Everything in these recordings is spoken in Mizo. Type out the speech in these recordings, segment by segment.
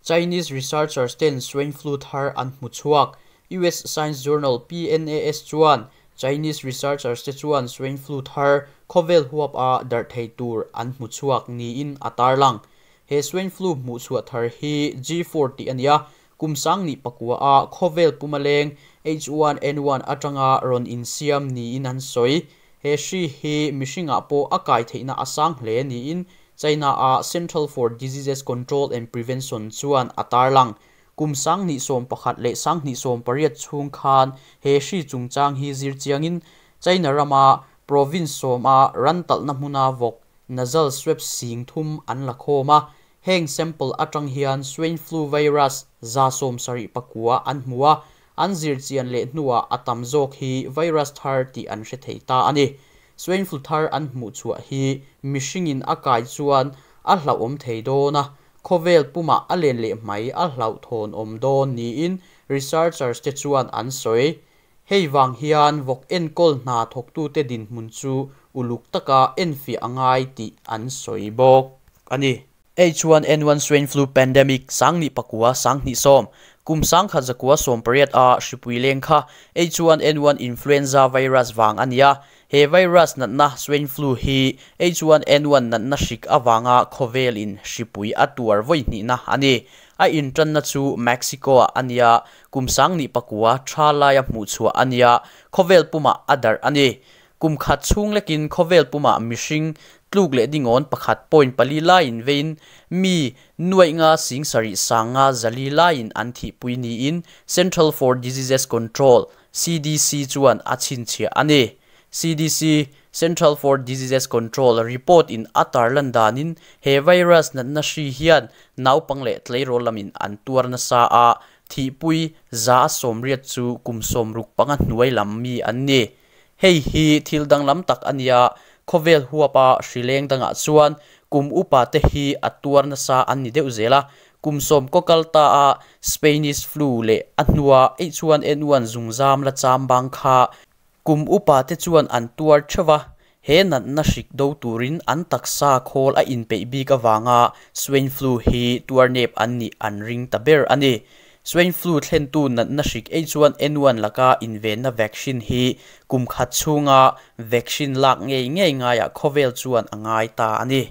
Chinese researchers ten swine flu thar an hmu chhuak. US science journal PNAS chuan Chinese researchers te chuan swine flu thar khawvel huap a darh thei tur an hmu chhuak niin a tarlang. He swine flu hmuh chhuah thar hi G4 tih a ni a, kum 2009 a khawvel puma leng H1N1 atanga rawn insiam niin an sawi. He hri hi mihringah pawh a kai theihna a sang hle niin China a Central for Diseases Control and Prevention chuan a tarlang. Kum 2011 leh 2018 chhung khan he hri chungchang hi zir chiangin China rama province sawm a ran talhna hmuna vawk nasal swab 30,000 an la khawm a. Heng sample atang hian swine flu virus 79 an hmu a, an zir chian leh hnuah a tam zawk hi virus thar tih an hre thei ta a ni. Swine flu thar an hmuh chhuah hi mihringin a kai chuan a hlauhawm thei dawn a, khawvel puma a len leh mai a hlauhthawn awm dawn niin researchers te chuan an sawi. Hei vang hian vawk enkawl hna thawktute dinhmun chu uluk taka enfiah a ngai tih an sawi bawk a ni. H1N1 swine flu pandemic 2009 2010 kum 1980 a hripui leng kha H1N1 influenza virus wang ania. He virus natna swine flu hi H1N1 natna hrik awanga khawvel in hripui a tuar voi hnih na ani. A intan na chu Mexico a ania, kum 2009 tha laia hmuh chhuah ania, khawvel puma a darh ani. Kum khat chhung lekin khawvel puma mihring tluk leh dingawn pakhat point pali laiin vein mi nuai nga sing sari sanga zali laiin an thi pui niin Central for Diseases Control CDC chuan a chhinchhiah ani. CDC Central for Diseases Control report in atar landanin he virus natna hri hian naupang leh tleirawl lamin an tuar nasa a, thi pui za sawmriat chu kum 65 hnuai lam mi an ni. Hei hi thil danglam tak ania, khawvel huapa hrileng dangah chuan kum upa te hi a tuar nasa an ni deuh zela. Kum 10 ko kal ta a Spanish flu leh a hnua H1N1 zungzam la cham bang kha kum upa te chuan an tuar thewa. He natna hrik do turin an taksa khawl a inpeih bik awanga swine flu hi tuar nep an ni an ring ta ber ani. Swine flu thlen tu natna hrik H1N1 laka invenna vaccine hi kum khat chhunga vaccine lak ngei ngei ngaia khawvel chuan a ngai ta ani.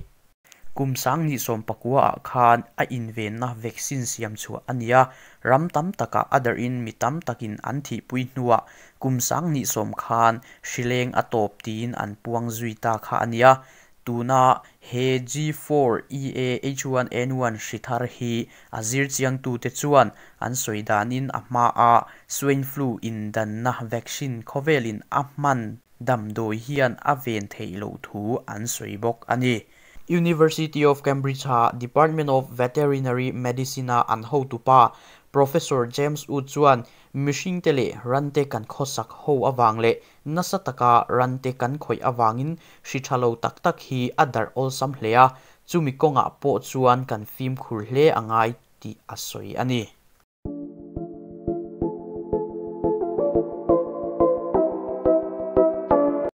Kum 2019 ah khan a invenna vaccine siam chhuah ania, ram tam taka adar in mi tam takin an thi pui hnuah kum 2010 khan hrileng a tawp tiin an puang zui ta kha ania. Tuna he G4 EA H1N1 hri thar hi a zir chiang tu te chuan an sawi danin a hma a swine flu in danna vaccine khawvelin a hman damdawi hian a ven theih loh thu an sawi bawk ani. University of Cambridge ha Department of Veterinary Medicine a an hotupa Professor James Wood chuan mihring te leh ran te kan khawsak ho awang leh nasa taka ran te kan khawih awangin hri tha lo tak tak hi a darh awlsam hle a, chumi kawngah pawh chuan kan fimkhur hle a ngai tih a sawi ani.